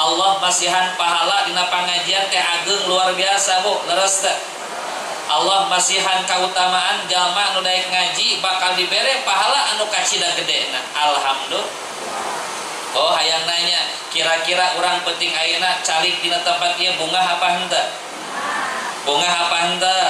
Allah masihan pahala dina pangajian teh ageng luar biasa bu, leres teh. Allah masihan kautamaan jalma nu daek ngaji bakal dibere pahala anu kacida gedena. Alhamdulillah. Oh hayang nanya, kira-kira urang penting ayeuna calik dina tempat ieu bungah apa henteu? Bungah apa henteu?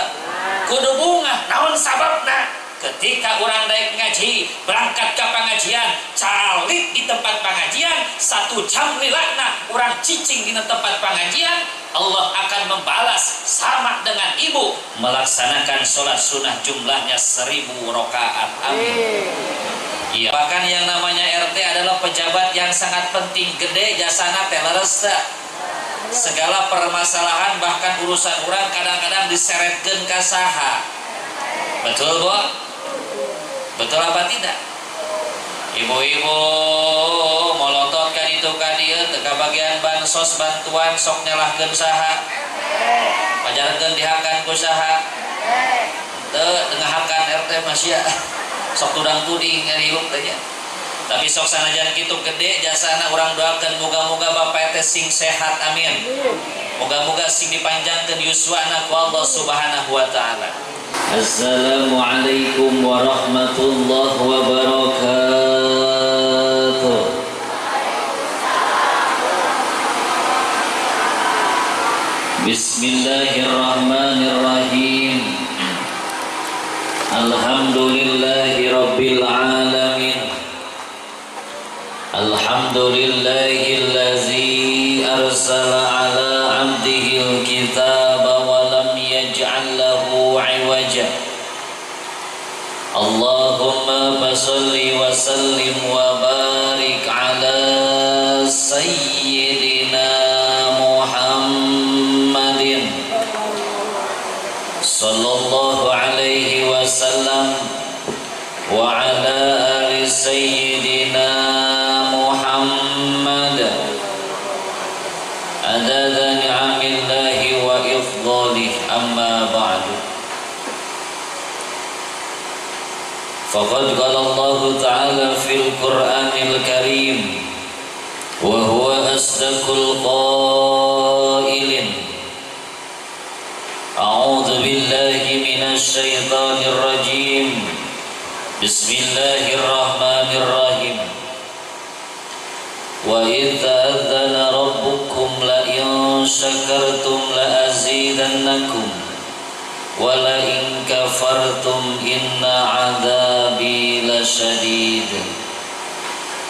Kudu bungah. Naon sababna? Ketika orang daek ngaji, berangkat ke pengajian, calik di tempat pengajian, 1 jam lilakna orang cicing di tempat pengajian, Allah akan membalas sama dengan ibu melaksanakan sholat sunnah jumlahnya 1000 rakaat. Amin. Iya. Bahkan yang namanya RT adalah pejabat yang sangat penting, gede jasana teh leres teh. Segala permasalahan bahkan urusan orang kadang-kadang diseretkeun ka saha. Betul, Bu? Betul apa tidak? Ibu-ibu molotot kan itu ka dieu teu kabagian bansos bantuan sok nyalahkeun saha? Pajarkeun dihakan ku saha? Teu ngahakan RT mah sia. Sok tudang tuding ngariung teh nya. Tapi sok sanajan kitu gede jasana urang doakeun moga-moga bapak teh sing sehat, amin. Moga-moga sing dipanjangkeun yuswana ku Allah Subhanahu wa taala. Assalamualaikum warahmatullahi wabarakatuh. Bismillahirrahmanirrahim. Alhamdulillahi rabbil alamin. Alhamdulillahillazi arsala ala abdihil kitaba wa lam yaj'al lahu 'iwaja. Allahumma fasholli wa sallim wa barik ala sayyidina Muhammadin sallallahu alaihi wasallam wa ala ali sayyidina Muhammad adada ni'amillahi wa ifdhalih, amma ba'du. Faqad qala Allah ta'ala fil Qur'anil Karim wa huwa asdaqul qailin. A'udzu billahi minasy syaithanir rajim. Bismillahirrahmanirrahim. Wa idz ta'adzana rabbukum la in syakartum la azidannakum wa la in kafartum inna 'adzabi lasyadid.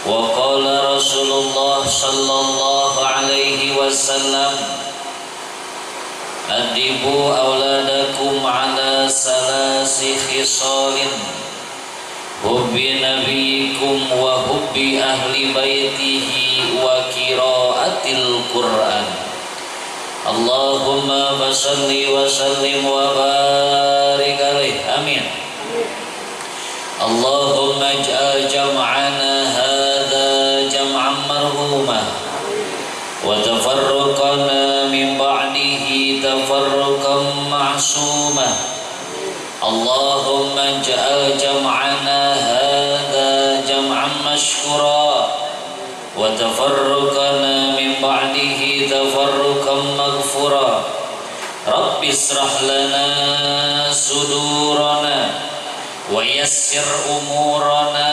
Wa qala Rasulullah sallallahu alaihi wasallam, adibu auladakum ala salasi khisalin, hubbi nabiyikum wa hubbi ahli baitihi wa qiraatil Qur'an. Allahumma shalli wa sallim wa barik alaihi, amin. Allahumma ij'al jam'ana hadza jam'an marhuma wa tafarruqana min ba'dihi tafarruqan ma'suma. Allahumma ij'al jam'ana hadza jam'an mashkura wa tafarruqana min ba'dihi tafarruqan maghfura. Rabbi israh lana sudurana wa yassir umurana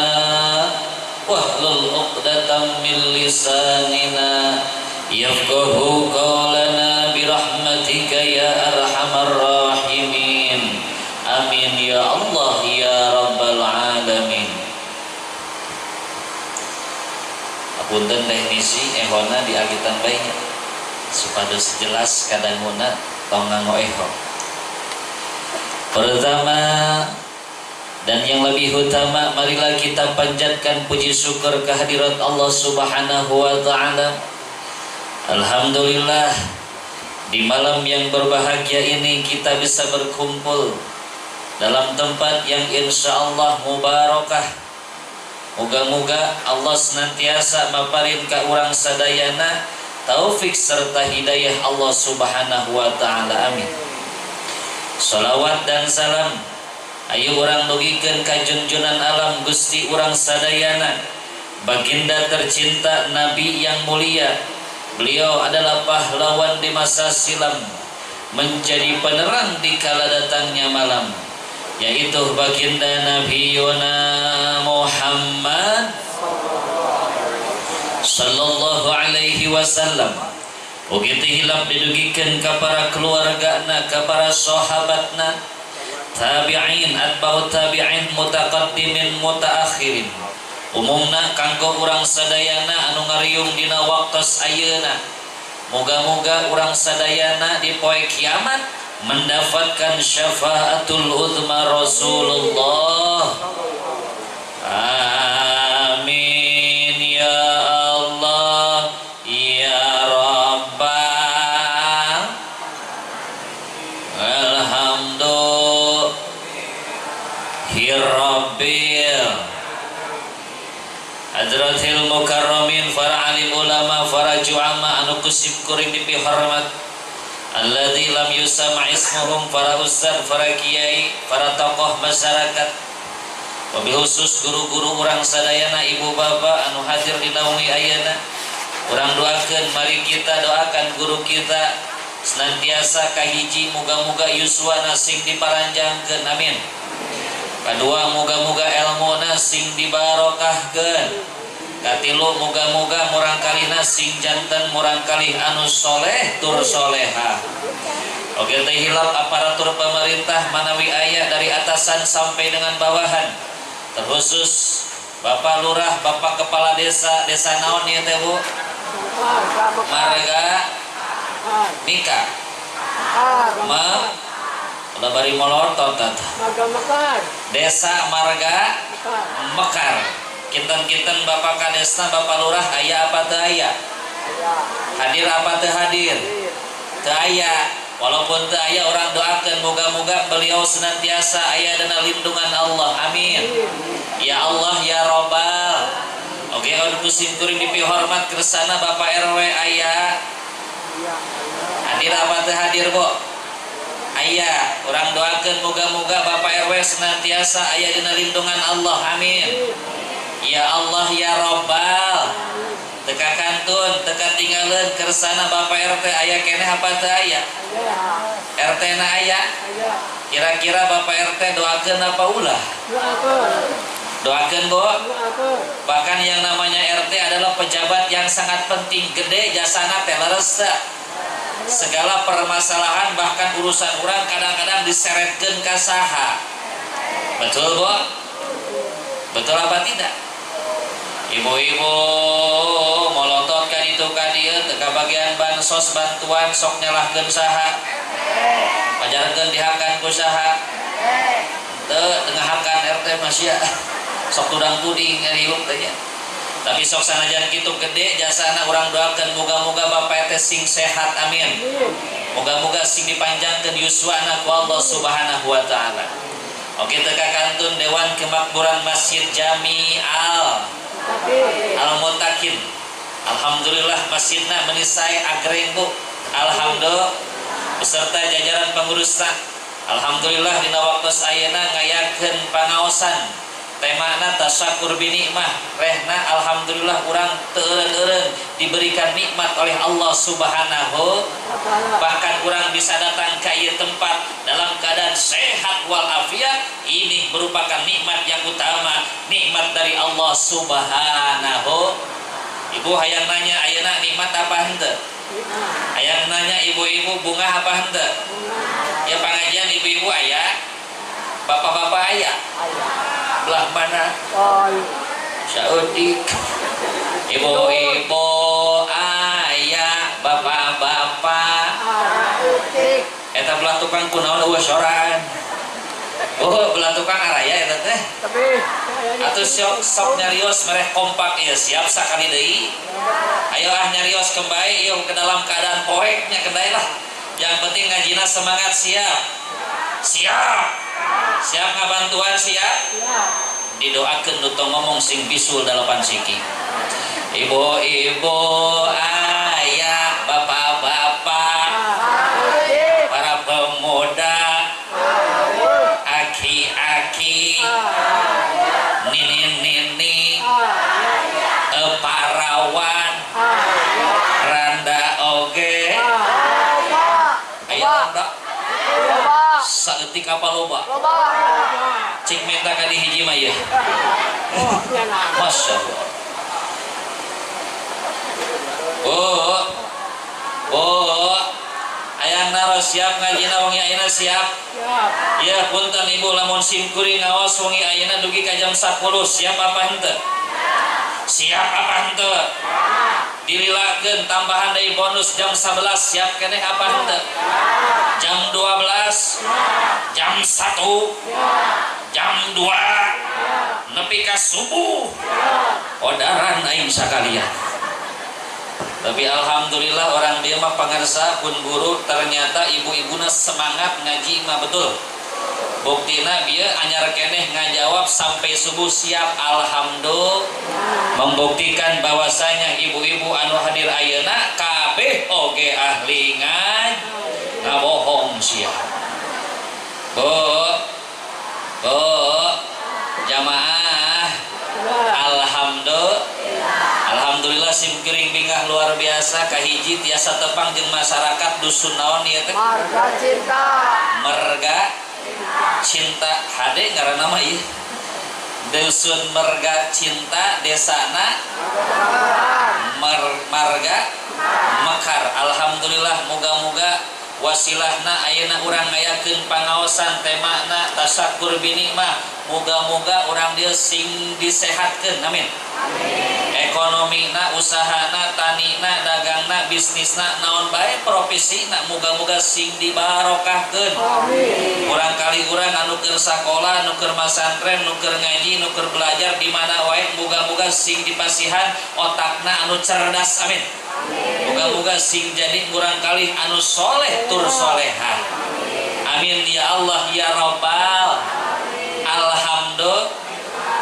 wahlul 'uqdatam min lisanina yafqahu qawlana birahmatika ya arhamar rahimin. Amin ya Allah ya rabbal alamin. Apunten teknisi ehona diagitan bae supados jelas kadanguna tong nganggo eho. Pertama dan yang lebih utama, marilah kita panjatkan puji syukur kehadirat Allah Subhanahu wa taala. Alhamdulillah, di malam yang berbahagia ini kita bisa berkumpul dalam tempat yang insya Allah mubarakah. Moga-moga Allah senantiasa maparin ka urang sadayana taufik serta hidayah Allah Subhanahu wa taala. Amin. Salawat dan salam ayo urang dugikeun ka junjunan alam Gusti urang sadayana, baginda tercinta Nabi yang mulia Beliau adalah pahlawan di masa silam, menjadi penerang di kala datangnya malam, yaitu baginda Nabi Yuna Muhammad sallallahu alaihi wasallam. Ugi teu hilap didugikeun ka para keluargana, ka para sahabatna, tabi'in, atba'ut tabi'in, mutaqaddimin, mutaakhirin. Umumna kanggo urang sadayana anu ngariung dina waktos ayeuna. Moga-moga urang sadayana di poe kiamat mendapatkan syafaatul uzma Rasulullah. Amin ya Allah ya Rabbal alhamdulillahi rabbil hadratil mukarramin, para alim ulama, para juama anu kusib kuring dipihormat, alladzi lam yusama ismuhum, para ustad, para kiai, para tokoh masyarakat, wabil khusus guru-guru urang sadayana, ibu bapak anu hadir dina wengi ayeuna. Urang doakeun, mari kita doakan guru kita senantiasa kahiji moga-moga yuswana sing diparanjangkeun, amin. Kadua moga-moga elmuna sing dibarokahkeun. Katilu moga-moga murangkalihna sing janten murangkalih anu soleh tur soleha. Oke teh hilap aparatur pemerintah manawi aya dari atasan sampai dengan bawahan, terkhusus Bapak Lurah, Bapak Kepala Desa, desa naon ieu teh Bu? Marga Mika. Ma ulah bari molotot tah. Desa Marga Mekar. Kinten-kinten Bapak Kadesna, Bapak Lurah aya apa teu aya? Hadir apa teu hadir? Teu aya. Walaupun teu aya orang doakeun moga-moga beliau senantiasa aya dina lindungan Allah. Amin. Ya Allah ya Robbal. Oke, anu kusim kuring dipihormat kersana Bapak RW aya. Hadir apa teu hadir, Bu? Aya. Urang doakeun moga-moga Bapak RW senantiasa aya dina lindungan Allah. Amin. Ya Allah ya Robbal. Teka kantun, teka tinggalin kersana Bapak RT aya keneh apa teu aya? RT na aya? Kira-kira Bapak RT doakeun apa ulah? Doakeun, Bu. Bahkan yang namanya RT adalah pejabat yang sangat penting, gede jasana teh leres teu? Segala permasalahan bahkan urusan orang kadang-kadang diseretkeun ka saha. Betul, Bu? Betul apa tidak? Ibu-ibu molotot kan itu ka dieu teu kabagian bansos bantuan sok nyalahkeun saha? Pajarkeun dihakan ku saha? Teu ngahakan RT mah sia. Sok tudang tuding ngariung teh nya. Tapi sok sanajan kitu gede jasana urang doakeun moga-moga Bapak RT sing sehat, amin. Moga-moga sing dipanjangkeun yuswana ku Allah Subhanahu wa taala. Oke teu kantun Dewan Kemakmuran Masjid Jami Al Al-Muttaqin. Alhamdulillah masjidna meni sae agreng Bu. Alhamdulillah beserta jajaran pengurusna. Alhamdulillah dina waktos ayeuna ngayakeun pangaosan temana tasyakur bi nikmah. Rehna alhamdulillah urang teu eureun-eureun diberikan nikmat oleh Allah Subhanahu, bahkan urang bisa datang ke ieu tempat dalam keadaan sehat walafiat. Ini merupakan nikmat yang utama, nikmat dari Allah Subhanahu. Ibu hayang nanya ayeuna nikmat apa henteu? Hayang nanya ibu-ibu bunga apa henteu? Ya pangajian ibu-ibu aya, bapak-bapak aya. Belah mana? Saeutik. Ibu-ibu aya, bapak-bapak. Eta belah tukang kunaon eueuh soran. Oh, belah tukang araya eta teh. Atuh sok nyarios mereh kompak ieu siap sakali deui. Ayo ah nyarios kembali ieu ke dalam keadaan poek nya kendai lah. Yang penting ngajina semangat siap. Siap. Siap ngabantuan siap? Didoakeun nu tong ngomong sing bisul dalapan siki. Ibu-ibu ayah, bapak-bapak, para pemuda, aki-aki, nini-nini, parawan, randa. rada? Saeutik apa loba? Cik minta ka di hiji mah ieu. Masya Allah. Bu, ayang naros siap ngajina wengi ayeuna siap? Siap. Ya punten ibu lamun simkuring ngaos wengi ayeuna dugi ka jam 10 siap apa henteu? Siap apa henteu? Dililakeun tambahan deui bonus jam 11 siap keneh apa henteu? Jam 12, jam 1, jam 2, nepi ka subuh. Odaran aing sakalian. Tapi alhamdulillah orang dia mah pangarsa pun guru, ternyata ibu-ibuna semangat ngaji mah betul. Buktina bieu anyar keneh ngajawab sampai subuh siap, alhamdulillah. Membuktikan bahwasanya ibu-ibu anu hadir ayeuna kabeh oge ahli ngaji, ngabohong sia. Bu, bu, jamaah, alhamdulillah. Alhamdulillah simkuring bingah luar biasa kahiji tiasa tepang jeung masyarakat dusun naon ieu teh? Marga Cinta. Merga Cinta hade ngaranna mah ieu. Dusun Merga Cinta desana Marga Mekar. Alhamdulillah moga-moga wasilahna ayeuna urang ngayakeun pangaosan temana tasyakur binikmah. Moga-moga urang dieu sing disehatkeun. Amin. Ekonomina, usahana, tanina, dagangna, bisnisna, naon bae profesina moga-moga sing dibarokahkeun. Amin. Urang kali urang anu keur sakola, nu keur masantren, nu keur ngaji, nu keur belajar di mana wae moga-moga sing dipasihan otakna anu cerdas. Amin. Moga-moga sing jadi urang kali anu soleh tur solehah. Amin ya Allah ya Rabbal. Alhamdulillah.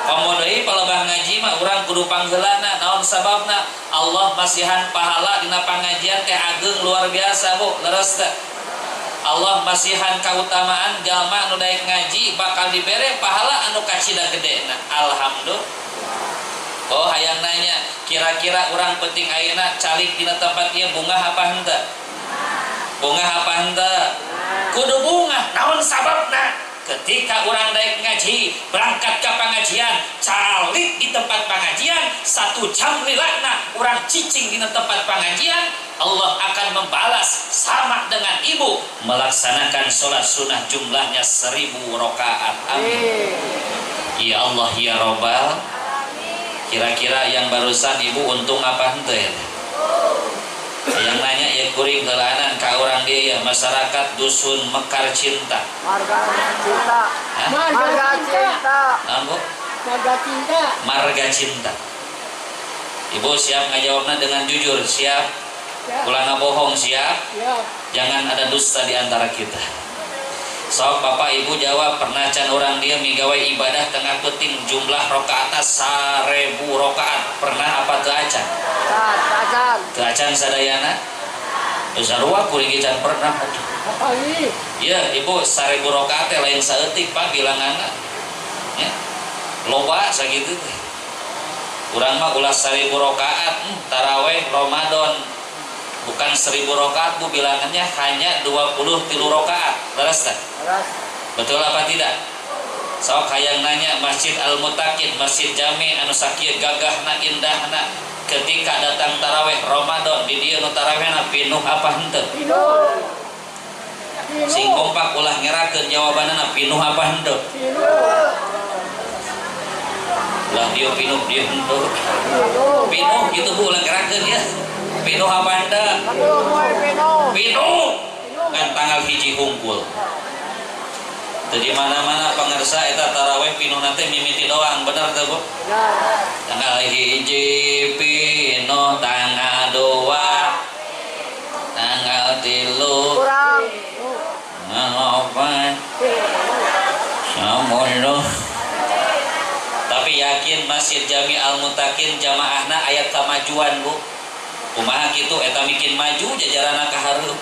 Komo deui palebah ngaji mah urang kudu pangheulana naon sababna Allah masihan pahala dina pangajian teh ageng luar biasa Bu, leres teh. Allah masihan kautamaan jalma nu daek ngaji bakal dibere pahala anu kacida gedena. Alhamdulillah. Oh hayang nanya, kira-kira urang penting ayeuna calik dina tempat ieu bungah apa henteu? Bungah apa henteu? Kudu bungah, naon sababna? Ketika orang daek ngaji, berangkat ke pengajian, calik di tempat pengajian, 1 jam lilakna orang cicing di tempat pengajian, Allah akan membalas sama dengan ibu melaksanakan sholat sunnah jumlahnya 1000 rakaat. Amin. Ya Allah ya Robbal. Kira-kira yang barusan ibu untung apa henteu ya? Yang nanya ya kuring heulaanan ka urang dieu ya masyarakat dusun Mekar Cinta. Marga Cinta. Hah? Marga Cinta. Naon, Bu? Marga Cinta. Marga Cinta. Ibu siap ngajawabna dengan jujur, siap? Siap. Ulah ngabohong, siap? Siap. Jangan ada dusta di antara kita. Sok bapak ibu jawab, pernah can orang dia migawe ibadah tengah penting jumlah rokaatna 1000 rokaat, pernah apa teu acan? Acan. Teu acan sadayana? Sarua kuring ge can pernah. Apa ini? Ya ibu 1000 rokaat teh lain saeutik pak bilanganna. Ya. Loba sakitu teh. Urang mah ulah 1000 rokaat, taraweh Ramadan. Bukan 1000 rokaat bu bilangannya hanya 23 rokaat. Leres teh? Leres. Betul apa tidak? Sok hayang nanya Masjid Al-Muttaqin, Masjid Jami anu sakieu gagahna indahna ketika datang taraweh Ramadan di dieu nu tarawehna pinuh apa henteu? Pinuh. Sing kompak ulah ngerakeun jawabanana pinuh apa henteu? Pinuh. Ulah dieu pinuh dieu henteu. Pinuh gitu bu ulah ngerakeun ya. Pinuh apa henteu? Pinuh. Pinuh. Kan tanggal 1 hungkul. Jadi mana-mana pangersa eta taraweh pinuh nanti mimiti doang, bener teu Bu? Bener. Tanggal 1 pinuh, tanggal 2, tanggal 3, kurang 4, 10. Tapi yakin Masjid Jami Al-Muttaqin jamaahna aya kemajuan Bu. Kumaha kitu eta bikin maju jajaranna ka hareup.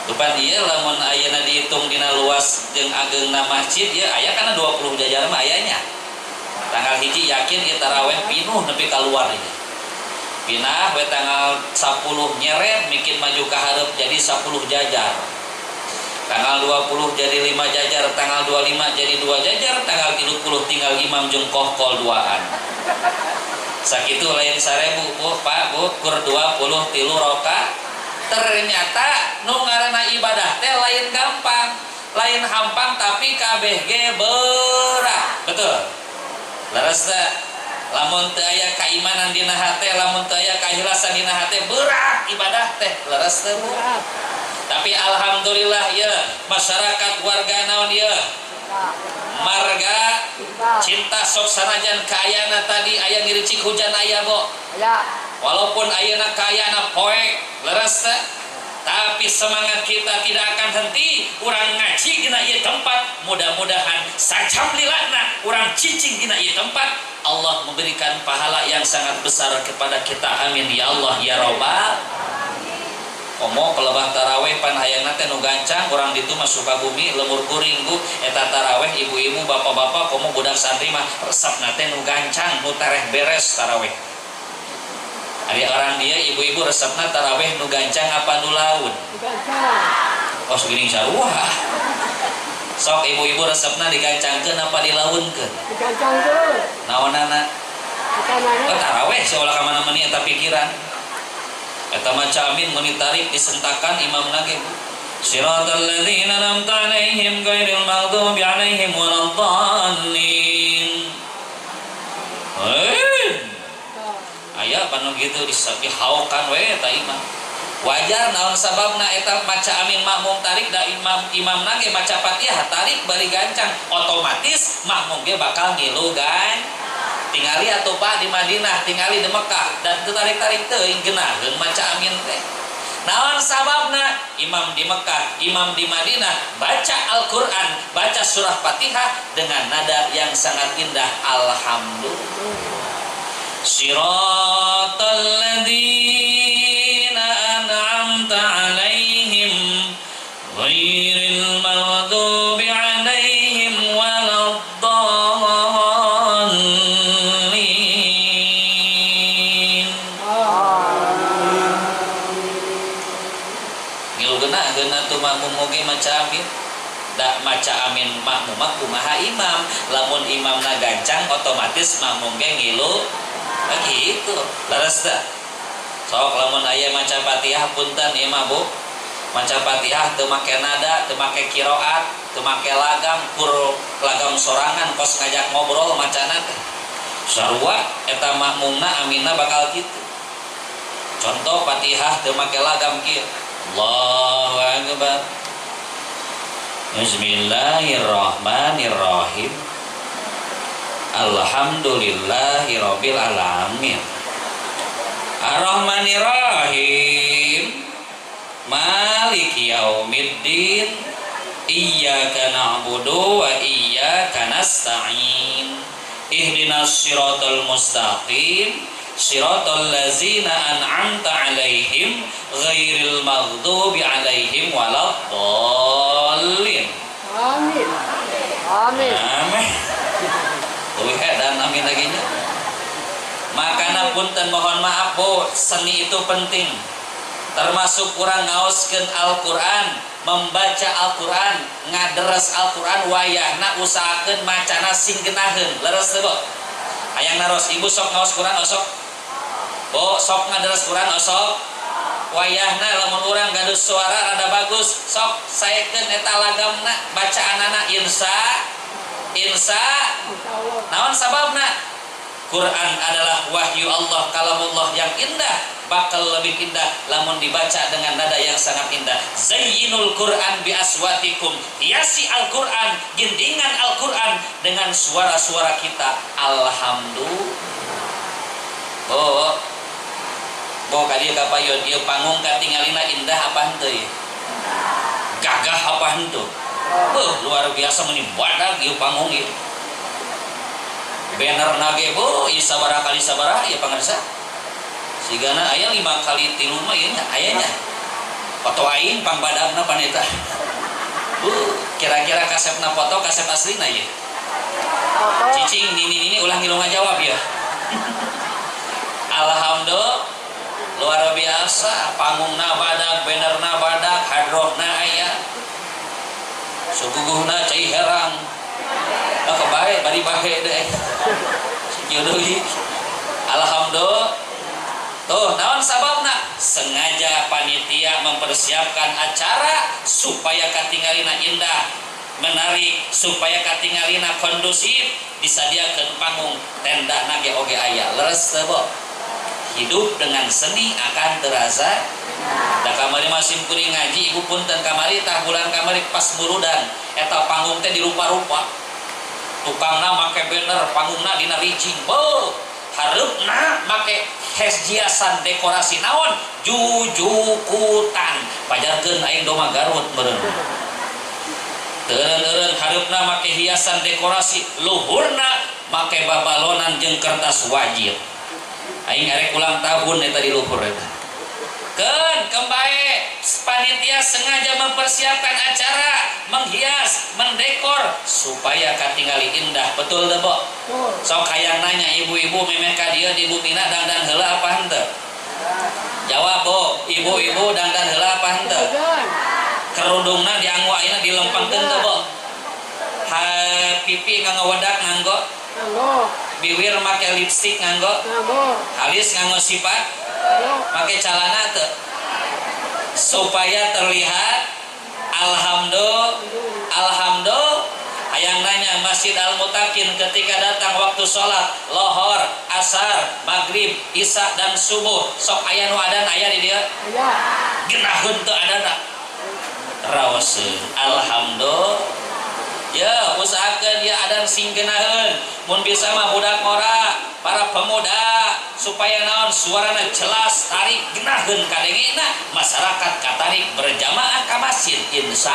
Lupan ieu lamun ayeuna dihitung dina luas jeung ageungna masjid ieu aya kana 20 jajaran mah ayanya. Tanggal 1 yakin ieu taraweh pinuh nepi kaluar ieu. Pindah we tanggal 10 nyeret bikin maju ke hareup jadi 10 jajar. Tanggal 20 jadi 5 jajar, tanggal 25 jadi 2 jajar, tanggal 30 tinggal imam jeung kohkol duaan. Sakitu lain 1000 Bu, Pak, Bu, kur 23 rakaat. Ternyata nu ngaranna ibadah teh lain gampang, lain hampang tapi kabeh ge berat. Betul. Leres teh? Lamun teu aya kaimanan dina hate, lamun teu aya kaikhlasan dina hate, berat ibadah teh. Leres teh, Bu? Tapi alhamdulillah ya, masyarakat warga naon ya? Marga cinta sok sanajan kaayana tadi aya ngiricik hujan aya, Bo. Ya. Walaupun ayeuna kaayana poek, leres teh? Tapi semangat kita tidak akan henti. Urang ngaji dina ieu tempat, mudah-mudahan sajam lilana urang cicing dina ieu tempat, Allah memberikan pahala yang sangat besar kepada kita. Amin ya Allah ya Robbal. Komo pelebah taraweh pan hayangna teh nu gancang, urang ditu mah Sukabumi lemur kuring Bu, eta taraweh ibu-ibu bapak-bapak komo budak santri mah resepna teh nu gancang, nu tareh beres taraweh. Ari orang dia ibu-ibu resepna taraweh nu gancang apa nu laun? Gancang. Oh segini sarua. Sok ibu-ibu resepna digancangkeun apa dilaunkeun? Digancangkeun. Naonana? Dikanana. Oh, taraweh seolah ka mana-mana eta pikiran. Eta maca amin mun ditarik disentakan imamna ge Bu. Siratal ladzina an'amta alaihim ghairil maghdubi alaihim waladdallin. Hei. Aya panu gitu dihaokan we eta imam. Wajar naon sababna eta maca amin makmum tarik da imamna ge maca Fatihah tarik bari gancang, otomatis makmum ge bakal ngilu gan. Tingali atuh Pak di Madinah, tingali di Mekah dan teu tarik-tarik teuing geunaheun maca amin teh. Naon sababna? Imam di Mekah, imam di Madinah baca Al-Qur'an, baca surah Fatihah dengan nada yang sangat indah. Alhamdulillah. Siratal ladzina an'amta alaihim ghairil maghdubi alaihim waladdallin. Ngilu geuna tuh makmum oge maca amin. Da maca amin makmum mah kumaha imam. Lamun imamna gancang otomatis makmum ge ngilu. Nah, gitu, leres teh. Sok lamun aya maca Fatihah punten ieu mah Bu. Maca Fatihah teu make nada, teu make qiraat, teu make lagam, kur lagam sorangan kos ngajak ngobrol macana teh. Sarua eta makmumna aminna bakal kitu. Contoh Fatihah teu make lagam kieu. Allahu akbar. Bismillahirrahmanirrahim. Alhamdulillahirabbil alamin. Arrahmanirrahim. Maliki yaumiddin. Iyyaka na'budu wa iyyaka nasta'in. Ihdinas siratal mustaqim. Siratal ladzina an'amta 'alaihim ghairil maghdubi 'alaihim waladdallin. Amin. Amin. Amin. Leuwih edan amin lagi nya. Makana punten mohon maaf Bu, seni itu penting. Termasuk urang ngaoskeun Al-Qur'an, membaca Al-Qur'an, ngaderes Al-Qur'an wayahna usahakeun macana sing geunaheun. Leres teu, Bu? Hayang naros ibu sok ngaos Qur'an osok? Bu, sok ngaderes Qur'an osok? Wayahna lamun urang gaduh suara rada bagus, sok saekeun eta lagamna bacaanana insa insa. Naon sababna? Quran adalah wahyu Allah, kalamullah yang indah, bakal lebih indah lamun dibaca dengan nada yang sangat indah. Zayyinul Quran bi aswatikum, hiasi Al-Quran, gindingan Al-Quran dengan suara-suara kita. Alhamdulillah. Oh, bo ka dieu ka payon ieu panggung katingalina indah apa henteu ieu? Gagah apa henteu? Beuh, luar biasa meuni badag ieu panggung ieu. Banner nage bu, ieu sabaraha kali sabaraha ieu pangarsa. Sigana aya 5 kali 3 mah ieu nya aya nya. Foto aing pangbadagna pan eta. Bu, kira-kira kasepna foto kasep aslina ieu. Cicing nini nini ulah ngilu ngajawab ya. Alhamdulillah. Luar biasa, panggungna badak, bannerna badak, hadrohna aya. Suguguhna cai herang. Ah kebae bari bae deh. Kieu deui. Alhamdulillah. Tuh, naon sababna? Sengaja panitia mempersiapkan acara supaya katingalina indah, menarik, supaya katingalina kondusif, disadiakeun panggung, tendana ge oge aya. Leres teu, Bo? Hidup dengan seni akan terasa. Da kamari mah sim kuring ngaji, ibu punten kamari tah bulan kamari pas burudan, eta panggung teh dirupa-rupa. Tukangna make banner, panggungna dina rijing. Beuh, hareupna make hiasan dekorasi naon? Jujukutan. Pajarkeun aing doma Garut meureun. Teureun-eureun hareupna make hiasan dekorasi, luhurna make babalonan jeung kertas wajib. Aing arek ulang tahun eta di luhur eta. Keun kembae panitia sengaja mempersiapkan acara, menghias, mendekor supaya katingali indah. Betul teu, Bo? Sok hayang nanya ibu-ibu memeh ka dieu di bumina dangdan heula apa henteu? Jawab, Bo. Ibu-ibu dangdan heula apa henteu? Kerudungna dianggo ayeuna dilempengkeun teu, Bo? Ha pipi nganggo wedak nganggo? Nganggo. Biwir make lipstik nganggo? Nganggo. Halis nganggo sipat? Pakai celana tuh supaya terlihat alhamdulillah. Alhamdulillah. Hayang nanya Masjid Al Muttaqin ketika datang waktu sholat lohor, asar, maghrib, isya dan subuh, sok aya nu adan aya di dieu? Aya. Genaheun teu adana? Raoseun. Alhamdulillah. Ya, usahakeun ya adan sing geunaheun. Mun bisa mah budak ngora, para pemuda supaya naon suarana jelas tarik geunaheun kadengena masyarakat katarik berjamaah ka masjid insya.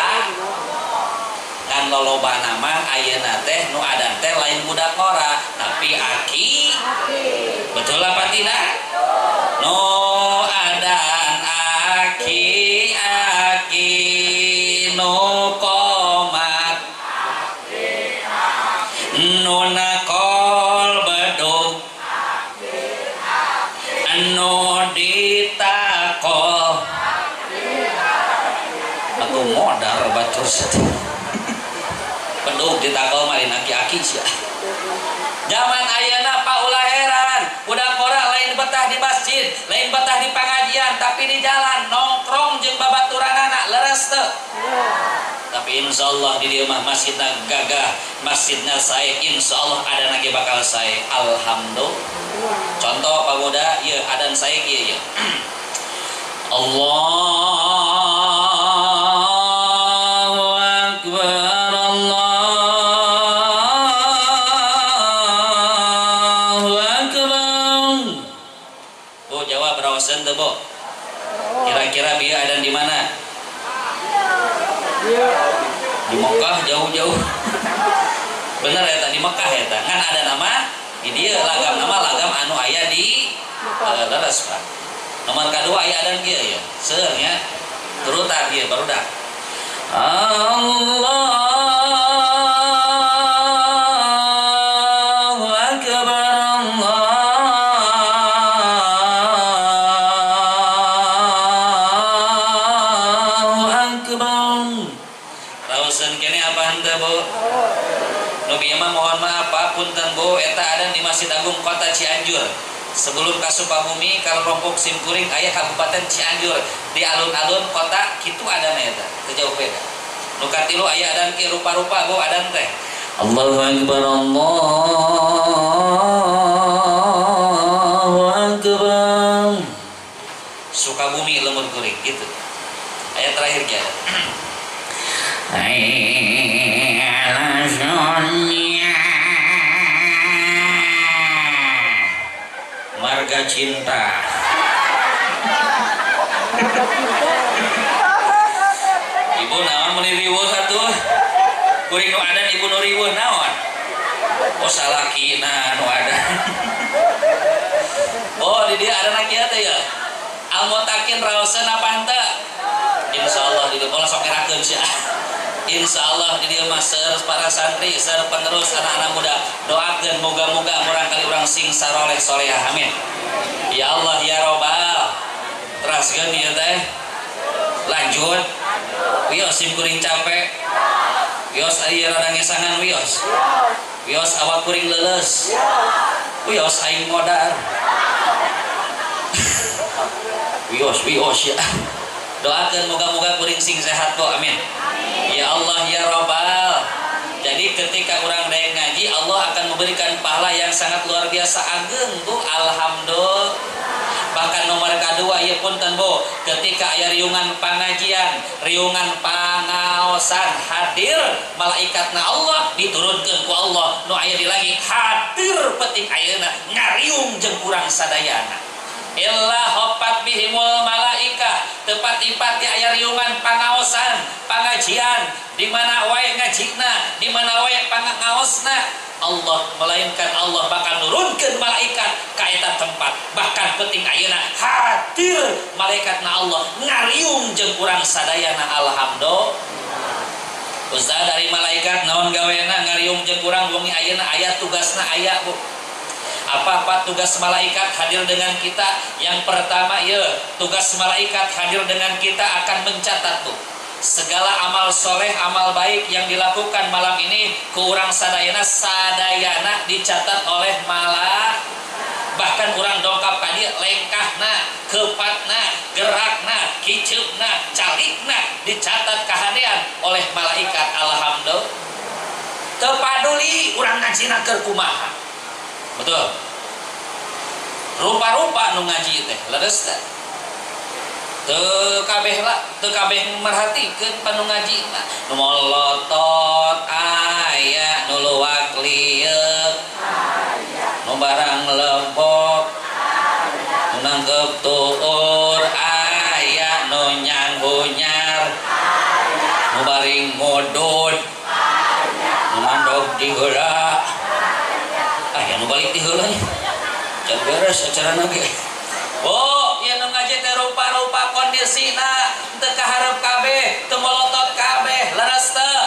Ngan lolobana mah ayeuna teh nu adan teh lain budak ngora tapi aki. Betul apa tidak? Nu adan aki aki nu komat nu nakol bedug anu ditakol atuh modar batur saja. Bedug ditakol mah dina aki-aki sia. Zaman ayeuna Pak ulah heran, budak ngora lain betah di masjid, lain betah di pengajian, tapi di jalan nongkrong jeung babaturanana, leres teu? Tapi insya Allah di dieu mah masjidna gagah, masjidna sae, insya Allah adana ge bakal sae. Alhamdulillah. Contoh Pak Muda, ieu adan sae kieu ieu. Allahu akbar, Allahu akbar. Bu jawab raoseun teu, Bu? Kira-kira bieu adan di mana? Di Mekah jauh-jauh. Bener eta di Mekah eta. Ngan ada nama di dieu lagam nama lagam anu aya di leres Pak. Nomor kadua aya adan kieu ya. Seueur nya. Turutan ieu barudak. Allahu akbar, Allahu akbar. Raoseun kene apa henteu, Bu? Nu bieu mah mohon maaf Pak, punten Bu, eta adan di Masjid Agung Kota Cianjur. Sebelum ka Sukabumi ka Rompok Simkuring aya Kabupaten Cianjur di alun-alun kota kitu adana eta, teu jauh beda. Nu katilu aya adan kieu rupa-rupa Bu adan teh. Allahu akbar, Allahu akbar. Sukabumi lemur kuring gitu. Ayat terakhir ge. Marga cinta. Ibu naon meuni riweuh atuh? Kuring nu adan ibu nu riweuh naon? Oh salakina nu adan. Oh di dieu adana kieu teh ya. Al Muttaqin raoseun apa henteu? Insyaallah di dieu pola sok ngerakeun sia. Insyaallah di dieu mah seueur para santri, seueur penerus anak-anak muda. Doakeun moga-moga murangkali urang sing saroleh solehah. Amin. Ya Allah ya Robbal. Teraskeun ieu teh. Lanjut. Wios sim kuring capek. Wios aya rada ngesangan wios. Wios awak kuring leuleus. Wios aing modar. Wios wios ya. Doakeun moga-moga kuring sing sehat bu, amin. Ya Allah ya Rabbal. Jadi ketika orang daek ngaji, Allah akan memberikan pahala yang sangat luar biasa ageng bu, alhamdulillah. Bahkan nomor kedua ieu punten bu, ketika aya riungan pangajian, riungan pangaosan, hadir malaikatna Allah diturunkeun ku Allah nu aya di langit, hadir peting ayeuna ngariung jeung urang sadayana. Illa hoppat bihimul malaikah, tepat-ipati aya riungan pangaosan, pangajian, di mana wae ngajina, di mana wae pangaosna, Allah melainkan Allah bakal nurunkeun malaikat ka eta tempat. Bahkan penting ayeuna hadir malaikatna Allah ngariung jeung urang sadayana, alhamdulillah. Ustaz dari malaikat naon gawena ngariung jeung urang wengi ayeuna aya tugasna aya bu. Apa-apa tugas malaikat hadir dengan kita? Yang pertama ya, tugas malaikat hadir dengan kita akan mencatat tuh segala amal soleh, amal baik yang dilakukan malam ini ke urang sadayana, sadayana dicatat oleh malaikat. Bahkan urang dongkap ka dieu lengkahna, kepatna, gerakna, kiceupna, calikna dicatat kahadean oleh malaikat. Alhamdulillah. Teu paduli urang ngajina keur kumaha. Betul. Rupa-rupa nu ngaji teh leres teh. Teu kabeh lah, teu kabeh merhatikeun panu ngaji mah. Nu molotot aya, nu luwak lieuk aya, nu barang lempok aya, nu nangkep tuur aya, nu nyanggunyar aya, nu baring ngudud aya, nu mandog di heula. Ah, nu balik di heula nya. Can beres acarana ge. Oh, ieu nu ngaji teh rupa-rupa kondisina, teu kaharep kabeh, teu molotot kabeh, leres teu.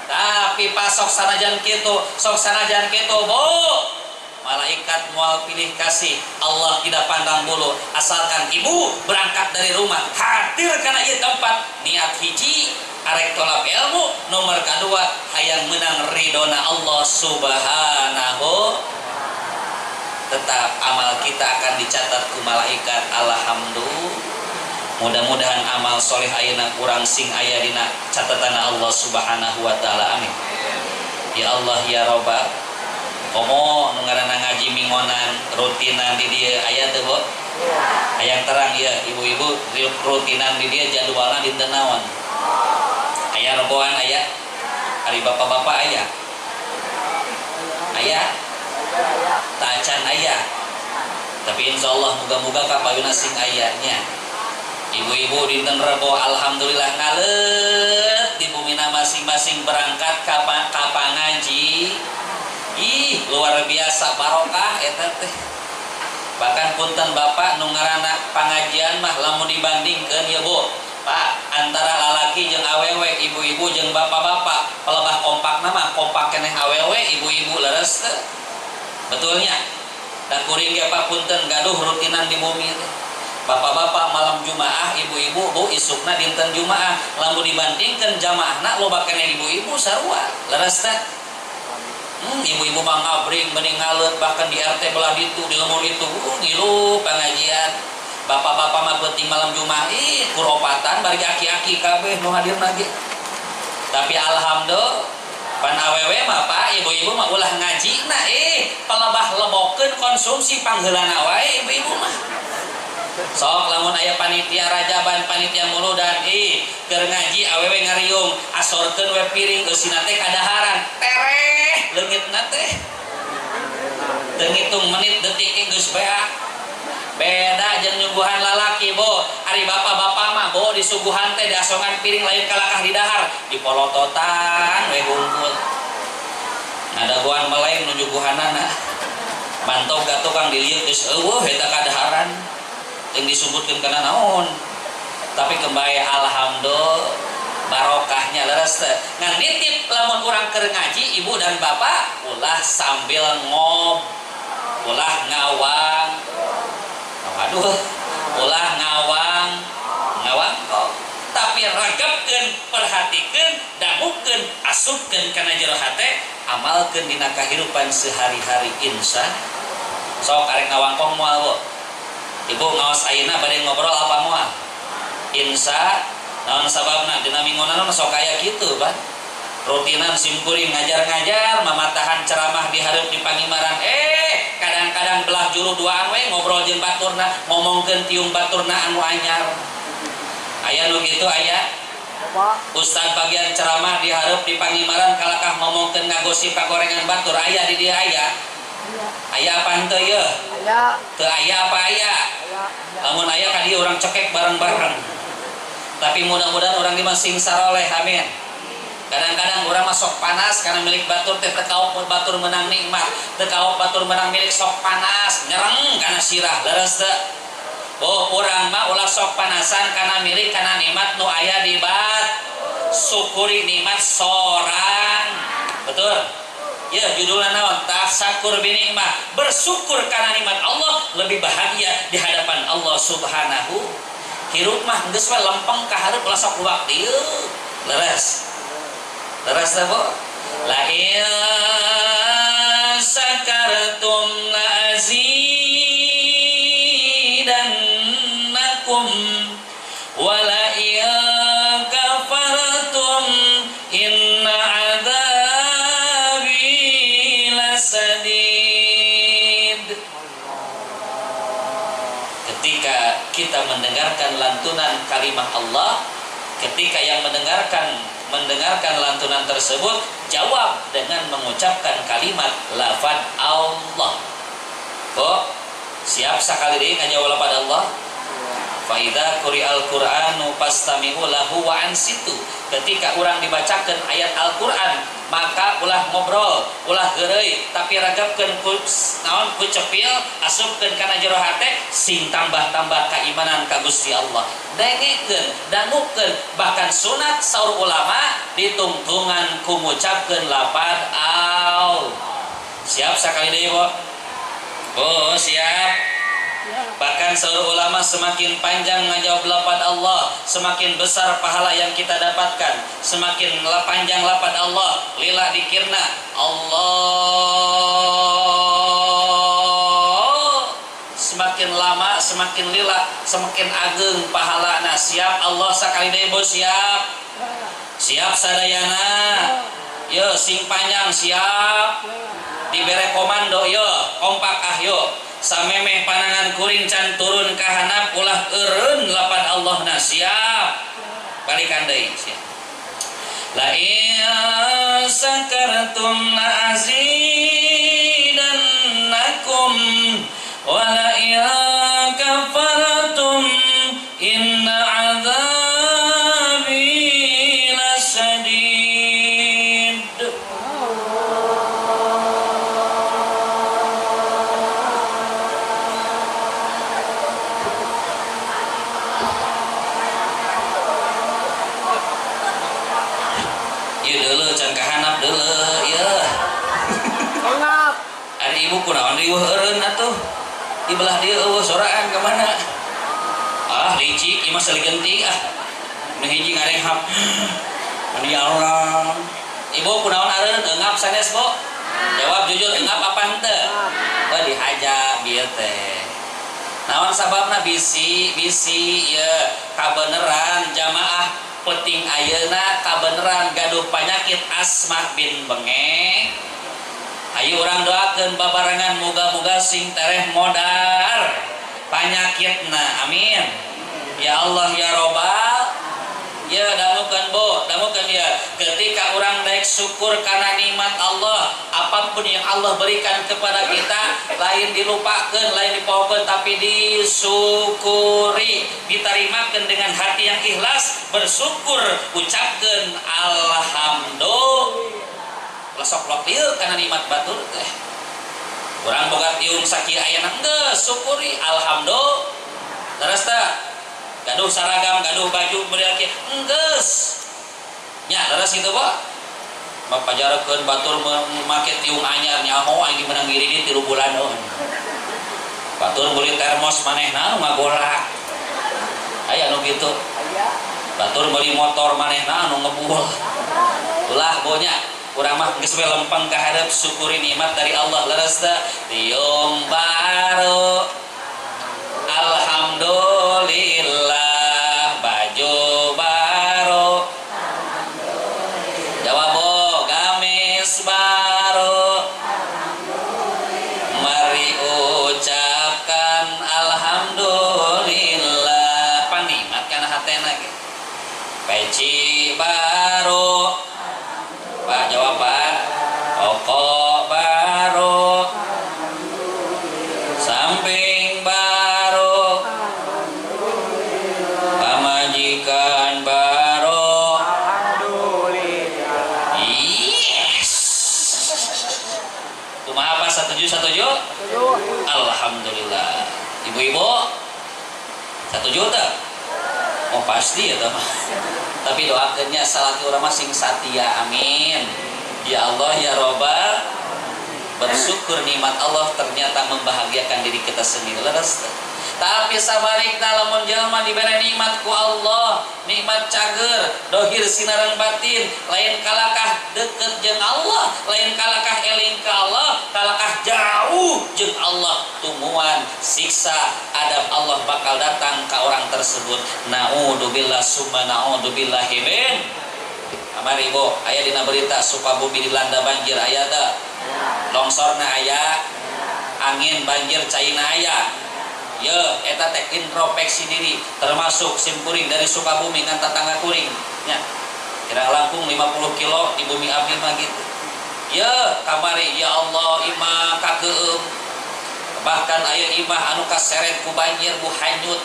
Tapi pas sok sanajan kitu, sok sanajan kitu, Bu. Malaikat moal pilih kasih, Allah tidak pandang bulu, asalkan ibu berangkat dari rumah, hadir kana ieu tempat, niat hiji arek tolak ilmu, nomor kedua hayang menang ridona Allah Subhanahu. Tetap amal kita akan dicatat ku malaikat. Alhamdulillah. Mudah-mudahan amal soleh ayeuna kurang sing aya dina catatan Allah Subhanahu wa taala. Amin. Ya Allah ya Rabbal. Komo nu ngaranna ngaji mingonan rutinan di dieu aya teu Bu? Hayang terang ya ibu-ibu rutinan di dieu jadwalna dinten naon? Aya roboan aya, hari bapak-bapak aya, aya, tacan aya. Tapi insya Allah moga-moga kapayuna sing ayanya. Ibu-ibu dinten Rebo alhamdulillah ngalet di bumina masing-masing berangkat ka pangaji. Ih luar biasa barokah eta teh. Bahkan punten bapak nu ngaranna pangajian mah lamun dibandingkeun ya Bu. Pak, antara lalaki jeung awewe, ibu-ibu jeung bapak-bapak, pelebah kompakna mah kompak keneh awewe, ibu-ibu leres teu. Betulnya. Da kuring ge Pak punten gaduh rutinan di bumi teh. Bapak-bapak malam Jumaah, ibu-ibu bu isukna dinten Jumaah, lamun dibandingkeun jamaahna loba keneh ibu-ibu sarua. Leres teh. Ibu-ibu mah ngabring mending ngaleut bahkan di RT belah ditu, di lembur itu, ngilu pengajian. Bapak-bapak mah penting malam Jumat, ih kuropatan bari aki-aki kabeh nu hadir lagi. Tapi alhamdulillah pan awewe mah Pak, ibu-ibu mah ulah ngajina pelebah lebokeun konsumsi pangheulana wae ibu-ibu mah. Sok lamun aya panitia rajaban, panitia muludan, keur ngaji awewe ngariung, asorkeun we piring eusina teh kadaharan, tereh leungitna teh. Teu ngitung menit detik geus beak. Beda jeung nyuguhan lalaki bo, ari bapak-bapak mah bo disuguhan teh diasongan piring lain kalakah di dahar, dipolototan we hungkul. Ngadagoan meleng nu nyuguhanana. Mantog ka tukang diliuk geus eueuh eta kadaharan. Teu disebutkeun kana naon. Tapi kembali alhamdulillah barokahnya leres teh. Ngan nitip lamun urang keur ngaji ibu dan bapak ulah sambil ngob, ulah ngawang. Aduh, Ulah ngawang ngawangkong, tapi ragapkeun, perhatikeun, dangukeun, asupkeun kana jero hate, amalkeun dina kahirupan sehari-hari insya. Sok arek ngawangkong moal Bu? Ibu ngaos ayeuna bade ngobrol apa moal? Insya. Naon sababna dina minggunan mah sok aya kitu, Pak. Rutinan simkuring ngajar-ngajar, mamatahan ceramah di hareup di pangimaran. Kadang-kadang belah juru duaan we ngobrol jeung baturna, ngomongkeun tiung baturna anu anyar. Aya nu kitu aya? Ustad bagian ceramah di hareup di pangimaran kalakah ngomongkeun ngagosip kagorengan batur aya di dieu aya. Aya apa henteu yeuh? Aya. Teu aya apa aya? Lamun aya ka dieu urang cekek bareng-bareng. Tapi mudah-mudahan urang di mah sing saroleh, amin. Kadang-kadang orang mah sok panas karena milik batur teh teu kaop batur menang nikmat, teu kaop batur menang milik sok panas, nyereng kana sirah, leres teu? Oh, urang mah ulah sok panasan karena milik kana nikmat nu aya di bat. Syukuri nikmat sorang. Betul? Ya, judulnya naon? Tasakur bi nikmah. Bersyukur karena nikmat Allah lebih bahagia di hadapan Allah Subhanahu. Hirup mah geus we lempeng ka hareup ulah sok luak dieu. Leres. Leres teh, Bu? La in syakartum la azidannakum wa la in kafartum inna adzabi lasadid. Ketika kita mendengarkan lantunan kalimat Allah, ketika yang mendengarkan lantunan tersebut jawab dengan mengucapkan kalimat lafaz Allah. Kok siap sakali deui ngajawab lafaz Allah? Fa idza quri'al Qur'anu fastami'u lahu wa ansitu. Ketika urang dibacakeun ayat Al-Qur'an, maka ulah ngobrol, ulah heureuy, tapi ragapkeun ku naon ku cepil, asupkeun kana jero hate sing tambah-tambah keimanan ka Gusti Allah. Dengekeun, dangukeun, bahkan sunat saur ulama ditungtungan ku ngucapkeun lafaz Allah. Siap sakali deui, Bu? Oh, siap. Bahkan seluruh ulama semakin panjang ngajawab lafaz Allah, semakin besar pahala yang kita dapatkan. Semakin panjang lafaz Allah, lila dikirna Allah. Semakin lama, semakin lila, semakin ageng pahalana. Siap Allah sakali deui, Bu? Siap. Siap sadayana. Yo sing panjang siap. Dibere komando yo, kompak ah yo. Samemeh panangan kuring can turun ka handap ulah eureun lapan Allah na siap. Balikan deui siap. La in sakartum la azidannakum wa la in kafartum inna adzabi lasyadid. Ibu kunaon riweuh eureun atuh di belah dieu eueuh soraan ka mana? Ah licik ieu mah saligenting ah. Nu hiji ngarenghap. Mani ya Allah. Ibu kunaon eureun eungap sanes, Bu? Jawab jujur eungap apa henteu? Oh dihaja bieu teh. Naon sababna bisi bisi ieu kabeneran jamaah penting ayeuna kabeneran gaduh panyakit asma bin bengek. Ayo urang doakeun babarengan moga-moga sing tereh modar panyakitna, amin. Ya Allah ya Robbal. Ya dangukeun Bu, dangukeun ya. Ketika urang daek syukur karena nikmat Allah, apapun yang Allah berikan kepada kita, lain dilupakeun, lain dipohokeun, tapi disyukuri, ditarimakeun dengan hati yang ikhlas, bersyukur, ucapkeun alhamdulillah. Sok lok ieu kana nikmat batur teh. Urang boga tiung sakieu ayana geus syukuri alhamdulillah. Leres teh? Gaduh saragam, gaduh baju model kieu enggeus. Nya leres kitu, Bu. Mapajarekeun batur make tiung anyar nyaho aing menang ngiridit 3 bulan. Batur meuli termos manehna nu ngagolak. Aya nu kitu. Batur meuli motor manehna anu ngebul. Ulah bonya urang mah geus we lempeng ka hareup syukuri nikmat dari Allah leres teu? Tiung baru. Alhamdulillah baju baru. Jawab bo, gamis baru. Mari ucapkan alhamdulillah. Panikmat kana hatena ge. Peci baru. Pak jawab Pak. Rokok baru. Samping baru. Pamajikan baru. Alhamdulillah. Yes. Kumaha Pak? Setuju? Setuju? Alhamdulillah. Ibu-ibu setuju tak? Oh pasti ya teman. Tapi doakannya salaki urang mah sing satia, amin. Ya Allah ya Robbal. Bersyukur nikmat Allah ternyata membahagiakan diri kita sendiri. Leres. Tapi sabalikna lamun jelema dibere nikmat ku Allah, nikmat cager, dohir sinareng batin, lain kalakah deket jeung Allah, lain kalakah eling ka Allah, kalakah jauh jeung Allah, tumuan siksa adab Allah bakal datang ka orang tersebut. Naudzubillah summa naudzubillahi min. Kamari ibu, aya dina berita Sukabumi dilanda banjir aya teu? Longsorna aya, angin banjir caina aya. Ye, eta teh introspeksi diri termasuk simkuring dari Sukabumi ngan tetangga kuring nya. Kira langkung 50 kilo di bumi abdi mah gitu. Ye, kamari ya Allah imah kakeueum. Bahkan aya imah anu kaseret ku banjir bu hanyut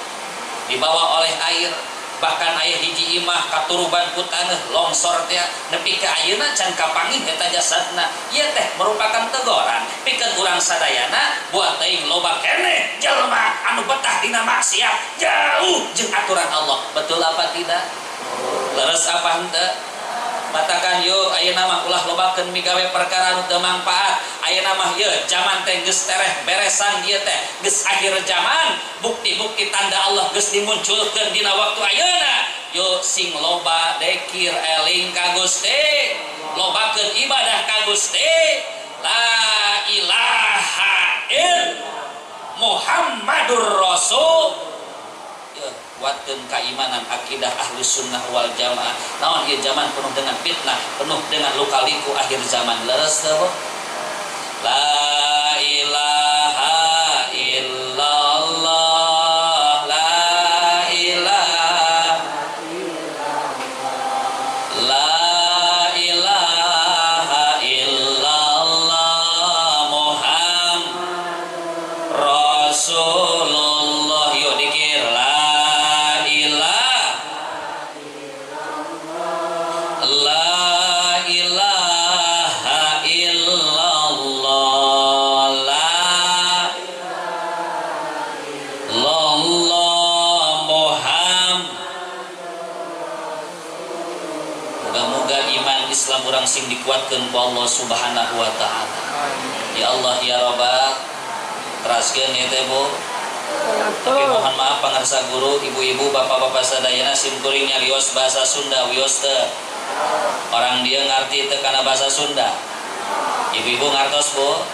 dibawa oleh air. Bahkan aya hiji imah katuruban ku taneuh longsor teh nepi ka ayeuna can kapanggih eta jasadna. Ieu teh merupakan teguran pikeun urang sadayana buat teuing loba keneh jelema anu betah dina maksiat jauh jeung aturan Allah. Betul apa tidak? Leres apa henteu? Matakan yo ayeuna mah ulah lobakeun migawe perkara nu teu mangpaat. Ayeuna mah ieu zaman teh geus tereh beresan ieu teh geus akhir zaman, bukti-bukti tanda Allah geus dimunculkeun dina waktu ayeuna. Yo sing loba dekir eling ka Gusti, lobakeun ibadah ka Gusti. La ilaha ill Muhammadur Rasul. Kuatkeun keimanan akidah ahli sunnah wal jamaah. Naon ieu zaman penuh dengan fitnah, penuh dengan luka-liku akhir zaman. Leres teu, Bu? La ilaha illallah, la ilaha, la ilaha illallah Muhammad Rasulullah. Yo dikir la ilaha, la ilaha illallah, la illallah Muhammad. Moga-moga iman Islam urang sing dikuatkeun ku Allah Subhanahu wa taala. Ya Allah ya Rabbal. Teraskeun ieu teh Bu. Tapi mohon maaf pangarsa guru, ibu-ibu, bapak-bapak sadayana simkuring nyarios bahasa Sunda wios teu. Orang dia ngarti teu kana bahasa Sunda. Ibu-ibu ngartos Bu.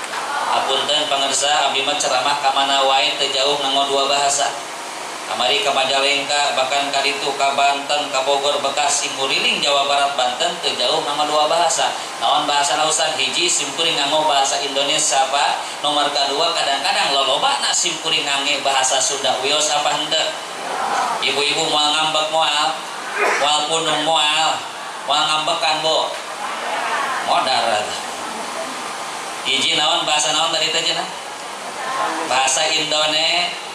Apunten pangarsa abdi mah ceramah ka mana wae teu jauh nganggo dua bahasa. Kamari ka Majalengka, bahkan ka ditu ka Banten, ka Bogor, Bekasi, nguriling Jawa Barat, Banten teu jauh nganggo dua bahasa. Naon bahasana Ustaz? Hiji simkuring nganggo bahasa Indonesia Pak. Nomor kadua kadang-kadang lolobana simkuring ngangge bahasa Sunda wios apa henteu? Ibu-ibu moal ngambek moal, moal punung moal, moal ngambekan Bu. Modar. Hiji naon bahasa naon tadi teh cenah? Bahasa Indonesia.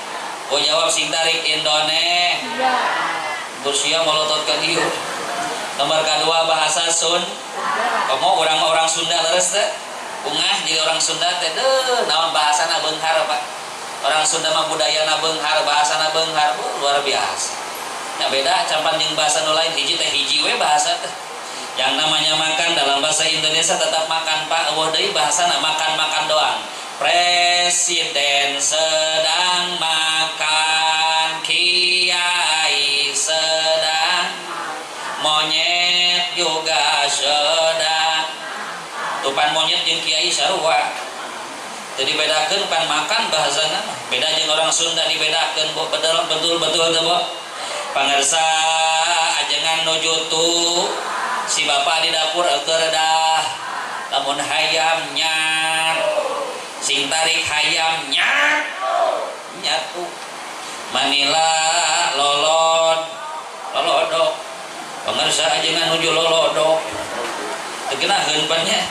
Oh jawab sing tarik Indonesia. Bursia melototkan ieu. Nomor kedua bahasa Sun. Komo orang-orang Sunda leres teh. Ungah jadi orang Sunda teh deuh naon bahasana beunghar Pak. Orang Sunda mah budayana beunghar, bahasana beunghar, luar biasa. Nya beda campan jeung bahasa nu lain hiji teh hiji we bahasa teh. Yang namanya makan dalam bahasa Indonesia tetap makan Pak, eueuh deui bahasana makan-makan doang. Presiden sedang makan, kiai Monyet juga sedang. Tupan monyet jeung kiai sarua. Teu dibedakeun pan makan bahasana. Beda jeung orang Sunda dibedakeun bu, betul teu bu. Pangarsa ajengan nuju tu si bapak di dapur keur dah. Lamun hayam nyat, sing tarik hayam nyat, nyatu. Manila lolod, lolodok. Pangarsa ajengan nuju lolodok. Teu geunaheun pan nya.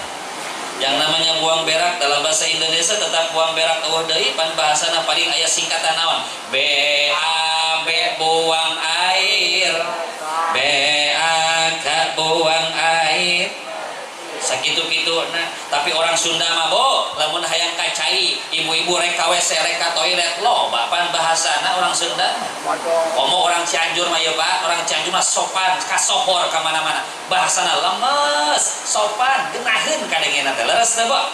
Yang namanya buang berak dalam bahasa Indonesia tetap buang berak eueuh deui pan bahasana paling aya singkatan naon? B A B buang air, B A K buang air. Sakitu-kitu nah, tapi orang Sunda mah bo lamun hayang ka cai, ibu-ibu rek ka WC rek ka toilet loba pan bahasana orang Sunda. Komo orang Cianjur mah ya Pak, orang Cianjur mah sopan, kasohor ka mana-mana. Bahasana lemes, sopan, geunaheun kadengena teh. Leres teh, Bo?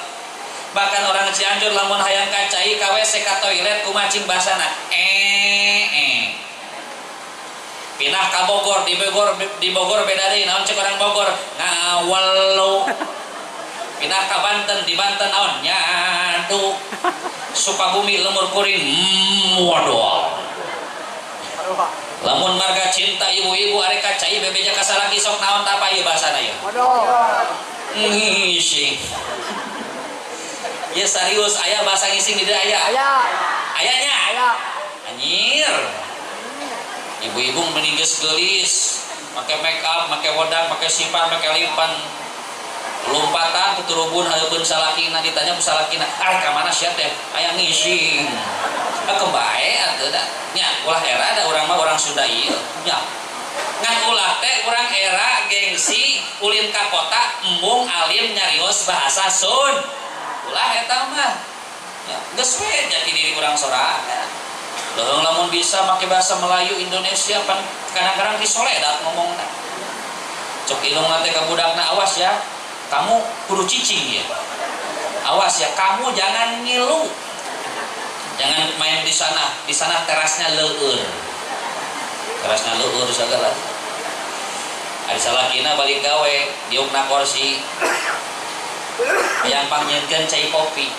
Bahkan orang Cianjur lamun hayang ka cai, ka WC ka toilet kumaha cing bahasana? Pindah ka Bogor, di Bogor beda deui, naon cek orang Bogor? Ngawelo. Pindah ka Banten, di Banten naon? Nyadu. Sukabumi lemur kuring, waduh. Lamun marga cinta ibu-ibu arek ka cai bebeja ka salaki sok naon tapa ieu bahasana ieu? Waduh. Ngising. Ya serius aya bahasa ngising di dieu aya? Aya. Ayanya? Aya. Anjir. Ibu-ibu meningges gelis, make make up, make wedang, make simpan, make limpan, lompatan tuturubun hareupeun salakina ditanya ku salakina, "Ah, ka mana sia teh?" Aya ngising. Ah, kebae atuh da. Nya, ulah era da urang mah urang Sunda ieu. Nya. Ngan ulah teh urang era gengsi ulin ka kota embung alim nyarios bahasa Sun. Ulah eta mah. Nya, geus we jati diri urang sorangan. Leuheung lamun bisa make bahasa Melayu Indonesia pan kadang-kadang disoledat ngomongna. Cok indungna teh ka budakna, awas ya, kamu kudu cicing ya. Awas ya, kamu jangan ngilu. Jangan main di sana terasnya leueur. Terasnya leueur sagala. Ari salakina balik gawe, diukna kursi. Hayang pangnyieunkeun cai kopi.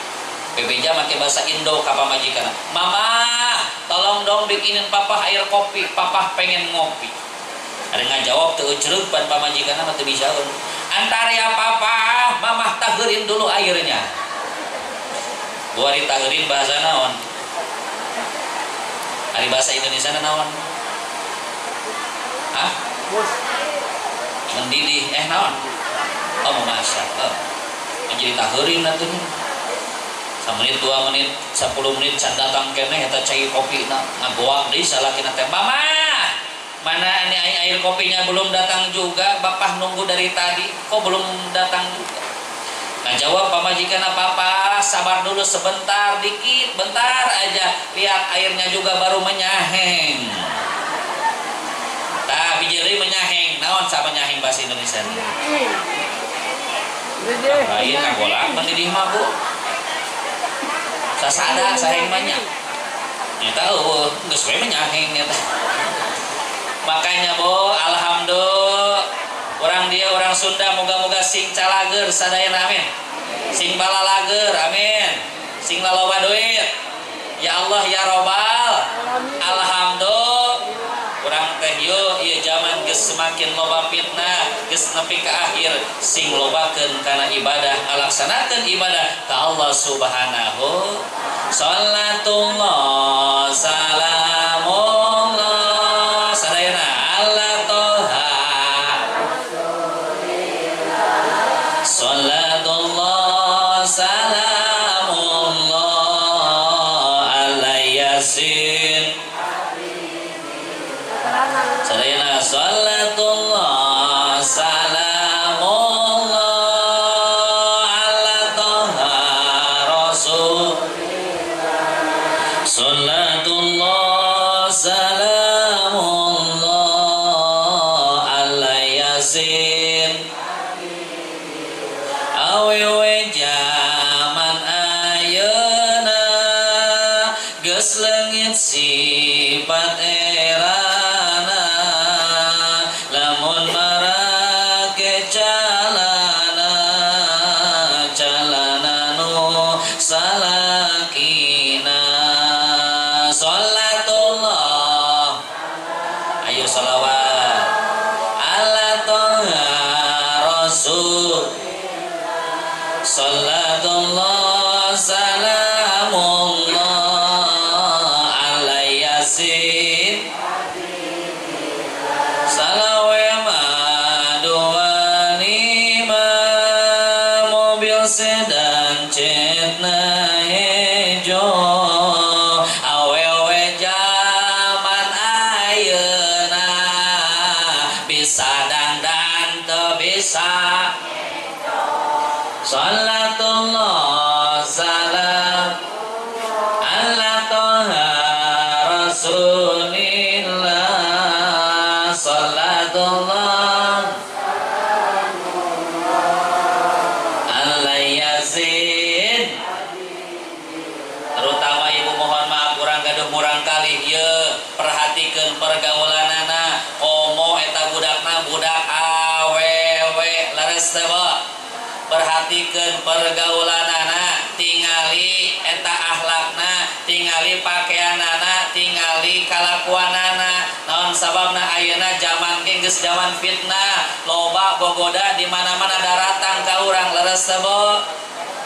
Bebeja make bahasa Indo ka pamajikanna. Mama, tolong dong bikinin papa air kopi, papa pengen ngopi. Ada ngajawab teu eucereug pan pamajikanna mah teu bisaeun. Antar ya papa, mamah taheurin dulu airnya. Gua ditaheurin bahasa naon? Ari bahasa Indonesia naon? Hah? Mendidih naon? Oh, memasak. Oh. Jadi taheurin atuh. 1 menit, 2 menit, 10 menit can datang keneh eta cai kopi na ngagoak deui salakina teh. Mama, mana ini air kopinya belum datang juga, bapak nunggu dari tadi, kok belum datang juga? Nah jawab pamajikan, papa sabar dulu sebentar, dikit, bentar aja, lihat airnya juga baru menyaheng. Tah biji deui menyaheng, naon sa menyaheng bahasa Indonesia? Lain ngagolak mendidih mah bu. Sasada saheng banyak. Nyata eueuh geus we menyaheng nyata. Makanya bo, alhamdulillah orang dia orang Sunda moga-moga sing calager sadayana amin. Sing balalager amin. Sing laloba duit. Ya Allah ya Robbal. Alhamdulillah. Urang teh yo ieu zaman geus semakin loba fitnah, geus nepi ka akhir sing lobakeun kana ibadah, ngalaksanakeun ibadah ka Allah Subhanahu. Salatullah salamullah sadayana ala toha. Salatullah salamullah ala yasin. Sadayana salatullah salamullah ala toha rasul. Salatullah salamullah ala yasin. Awewe jaman ayeuna geus leungit sifat erana. Lamun Sholawat ala toha rasul salatullah salamullah ala yasin salawe dua lima mobil sedan cetna hejo awewe jaman ayeuna bisa dandan teu bisa salatullah salam ala toha rasulillah salatullah ala yasin. Terutama ibu mohon maaf kurang gaduh murang kali ye perhatikeun pergaulanana komo eta budakna budak awewe leres teh perhatikeun pergaulanana tingali eta akhlakna tingali pakaianana tingali kalakuanana naon sababna ayeuna zaman ge geus zaman fitnah loba gogoda di mana-mana daratang ka urang leres teh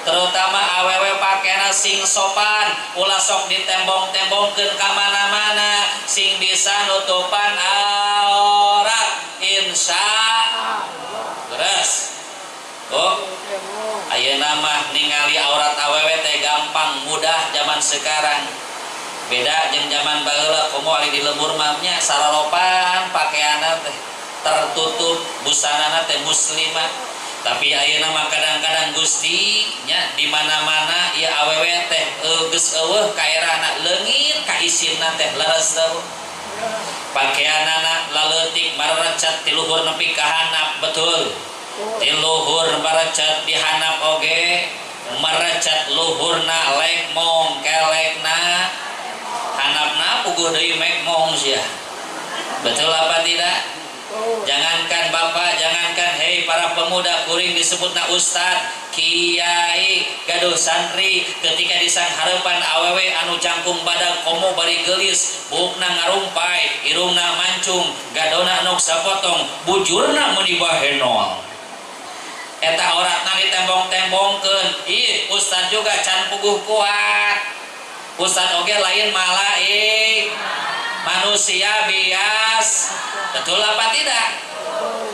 terutama awewe pakaianna sing sopan ulah sok ditembong-tembongkeun ka mana-mana sing bisa nutupan aurat insya terus. Oh, ayeuna mah ningali aurat awewe teh gampang mudah zaman sekarang. Beda jeung zaman baheula komo ari di lembur mah nya sararopan pakaianna teh tertutup busanana teh muslimah. Tapi ayeuna mah kadang-kadang Gusti nya di mana-mana ieu awewe teh geus eueuh kaerana leungit ka isinna teh leres teh. Pakaianana laleutik marerecet ti luhur nepi ka handap betul. Di luhur merecet di handap oge merecet luhurna lek mong kelekna handapna puguh deui mek mong sia betul apa tidak? Jangankan bapak, jangankan hei para pemuda kuring disebutna ustad, kiai, gaduh santri ketika disangharepan awewe anu cangkung badag komo bari geulis, buukna ngarumpai, irungna mancung, gadona nok sapotong, bujurna meuni bahenol. Eta auratna ditembong-tembongkeun. Ih, ustad juga can puguh kuat. Ustad oge lain malaik. Manusia bias. Betul apa tidak?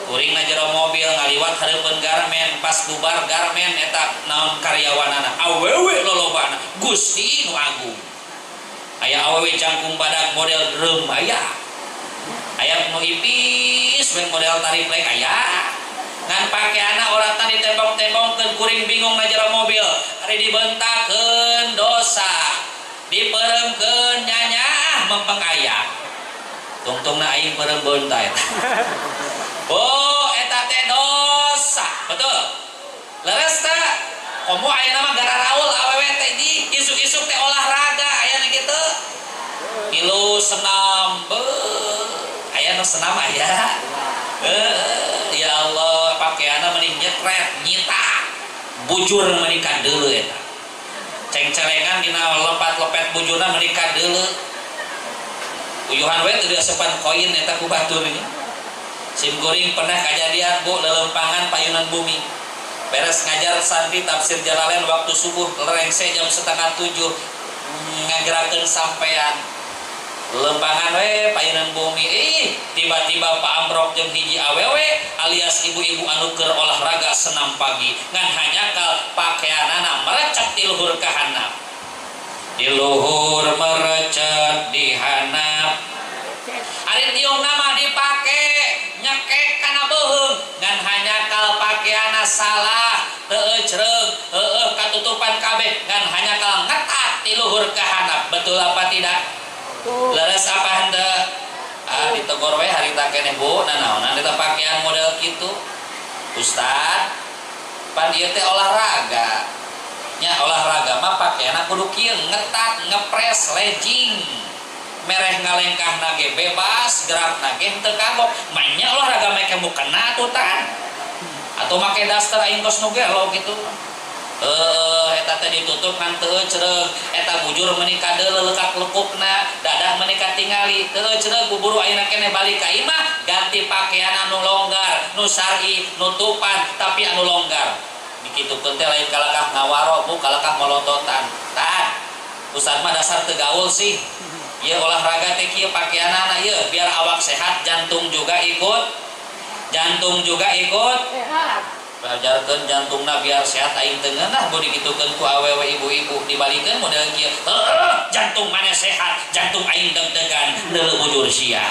Kuring na jero mobil ngaliwat hareupeun garmen, pas bubar garmen eta naon karyawanana. Awewe lolobana, Gusti nu agung. Aya awewe jangkung badak model drum aya. Aya nu ipis we model tariplek aya. Ngan pakaianna oratan ditembong-tembongkeun kuring bingung na jero mobil. Ari dibentakeun dosa. Dipeuremkeun nyanyaah mempeng aya. Tungtungna aing peureum beunta eta. Oh, eta teh dosa. Betul. Leres teh? Komo ayeuna mah gararaul awewe teh di isuk-isuk teh olahraga aya nu kitu. Ngilu senam beuh. Aya nu senam aya. Ya Allah, pakaianna meni nyetret, nyita. Bujur meni kadeuleu eta. Cengcelengan dina lepat-lepet bujurna meni kadeuleu. Uyuhan we teu diasepan koin eta ku batur nya. Sim kuring pernah kajadian Bu lelempangan payunan bumi. Beres ngajar santri tafsir Jalalain waktu subuh lerengse jam 6:30 ngagerakeun sampean. Lempangan we payunan bumi. Ih, tiba-tiba Pak Amrok jeung hiji awewe alias ibu-ibu anu keur olahraga senam pagi ngan hanyakal pakaianana merecet di luhur ka handap. Di luhur merecet di handap. Ari tiung nama dipake nyekek kana beuheung ngan hanyakal pakaianana salah teu ecreug heueuh katutupan kabeh ngan hanyakal ngetat di luhur ka handap. Betul apa tidak? Leres apa henteu? Ah ditegor we harita keneh Bu, nanaonan eta pakaian model kitu. Ustad, pan ieu teh olahraga. Nya olahraga mah pakaianna kudu kieu ngetat, ngepres, legging. Mereh ngalengkahna ge bebas, gerakna ge henteu kagok. Manya olahraga make mukena atuh tan. Atau make daster aing kos nu gelo kitu. Eta teh ditutup kan teu eucreug, eta bujur meuni kadeuleu lekak lekukna, dadah meuni katingali, teu eucreug buburu ayeuna keneh balik ka imah ganti pakaian anu longgar, nu syar'i, nutupan tapi anu longgar. Dikitukeun teh lain kalakah ngawaro, bu kalakah molototan. Tan. Ustad mah dasar teu gaul sih. Ieu olahraga teh kieu pakaianana ieu biar awak sehat, jantung juga ikut. Jantung juga ikut. Sehat. Ajarkeun jantungna biar sehat aing teu ngeunah bu dikitukeun ku awewe ibu-ibu dibalikeun model kieu. Heueuh, jantung maneh sehat, jantung aing deg-degan, deuleu bujur sia.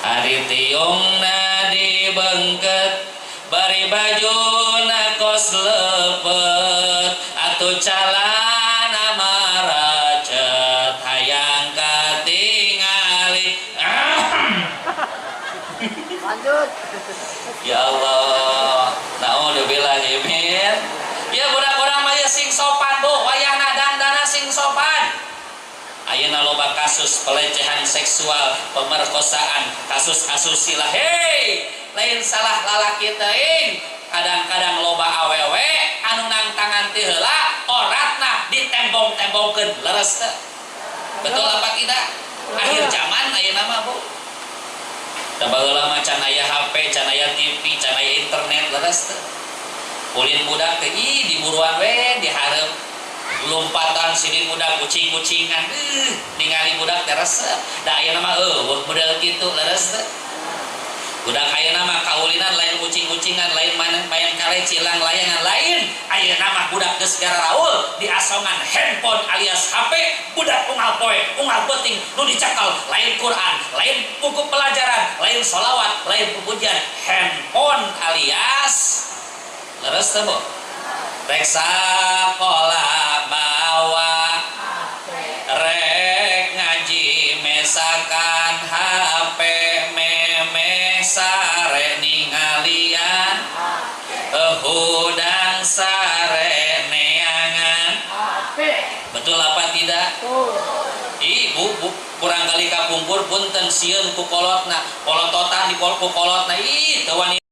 Ari tiungna dibeungkeut, bari bajuna kos lepet, atuh calana maracet hayang katingali. Lanjut. Ya Allah, naudzubillah min. Ya budak urang mah sing sopan bu, wayahna dandana sing sopan. Ayeuna loba kasus pelecehan seksual, pemerkosaan, kasus asusila. Hei, lain salah lalaki teuing. Kadang-kadang loba awewe anu nangtangan ti heula oratna ditembong-tembongkeun leres teu. Betul apa tidak? Akhir zaman ayeuna mah bu. Da baheula mah can aya HP, can aya TV, can aya internet leres teu. Ulin budak teh ih diburuan we dihareup lompatan sini budak kucing-kucingan ningali budak teh resep. Da ayeuna mah eueuh model kitu leres teu. Budak ayeuna mah kaulinan lain kucing-kucingan, lain main kaleci, lang layangan lain. Ayeuna mah budak geus gararaul diasongan handphone alias HP, budak unggal poe, unggal peuting nu dicakal lain Quran, lain buku pelajaran, lain sholawat, lain pupujian, handphone alias leres teu bu? Rek sakola bawa, rek ngaji mesakan HP, memeh sare ningalian, hudang sare neangan. HP. Betul apa tidak? Betul. Ibu bu, kurang kali kapungkur punten sieun ku kolotna, polototan di ku kolotna, ih teu wani.